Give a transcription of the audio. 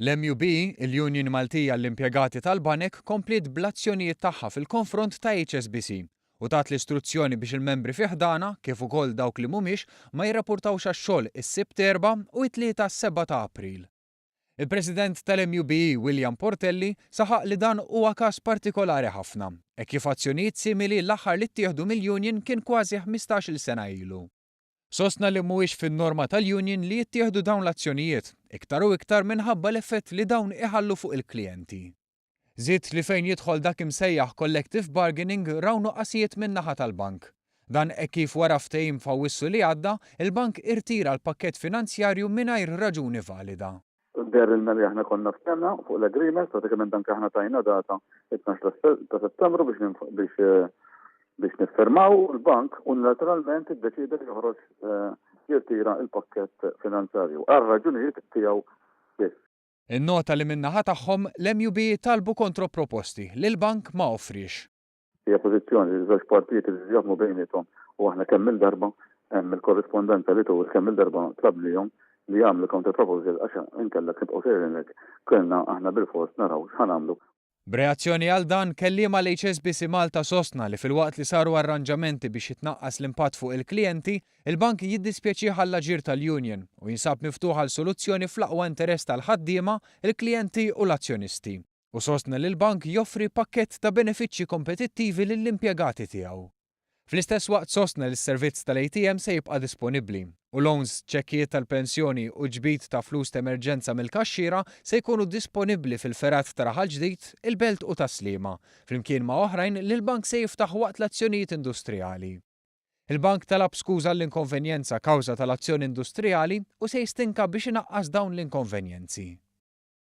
L-MUB, il-Union Maltija għall-Impjegati tal-Banek kompliet bl-azzjonijiet tagħha fil-konfront ta' HSBC u tat l-istruzzjoni biex il-membri fi ħdanha, kif ukoll dawk li mhumiex, ma jirrapportawx għax-xogħol is-Sibt 4 u t-Tlieta 7 ta' April. Il-President tal-MUBE, William Portelli, saħaq li dan huwa każ partikolari ħafna, hekk kif azzjonijiet simili l-aħħar li ttieħdu mill-union kien kważi 15-il sena ilu. Sostna li mhuwiex fin-norma tal-union li jittieħdu dawn l-azzjonijiet, iktar u iktar minħabba l-effett li dawn iħallu fuq il-klijenti. Żied li fejn jidħol dak imsejjaħ collective bargaining raw nuqqasijiet min-naħa tal-bank. Dan hekk kif wara ftehim f'Awwissu li għadda, il-bank irtira l-pakkett finanzjarju mingħajr raġuni valida. Dehrilna li aħna konna ftehmna fuq l-agreement, pratikament anke aħna tajna data it-12 ta' Settembru biex biex biex niffirmaw u l-bank unilateralment iddeċieda li joħroġ eh, jirtira il-pakkett finanzjarju għal raġunijiet tiegħu biss. Innota li min-naħa tagħhom, l-MUB talbu kontroproposti li l-bank ma offriex. Hija pożizzjoni li żewġ partijiet iridu jaħdmu bejniethom u aħna kemm-il darba hemm il-korrispondenza li turi kemm-il darba tlabnihom li jagħmlu counter proposal għax inkella nibqgħu sejrin hekk kellna aħna bilfors naraw x'ħa nagħmlu. B'reazzjoni għal dan, kelliem għal HSBC Malta sostna li filwaqt li saru arranġamenti biex jitnaqqas l-impatt fuq il-klijenti, il-bank jiddispjaċih għall-aġir tal-union u jinsab miftuħ għal soluzzjoni fl-aqwa interess tal-ħaddiema, il-klijenti u l-azzjonisti. u sostna li l-bank joffri pakkett ta' benefiċċji kompetittivi lill-impjegati tiegħu. Fl-istess waqt sostna li s-servizz tal-ATM se jibqa' disponibbli, u loans, ċekkijiet tal-pensjoni u ġbid ta' flus t'emerġenza mill-kaxxiera se jkunu disponibbli fil-fergħat ta' Raħal Ġdid, il-Belt u Tas-Sliema, flimkien ma' oħrajn li l-bank se jiftaħ waqt l-azzjonijiet industrijali. Il-bank talab skuża għall-inkonvenjenza kawża tal-azzjoni industrijali u se jistinka biex inaqqas dawn l-inkonvenjenzi.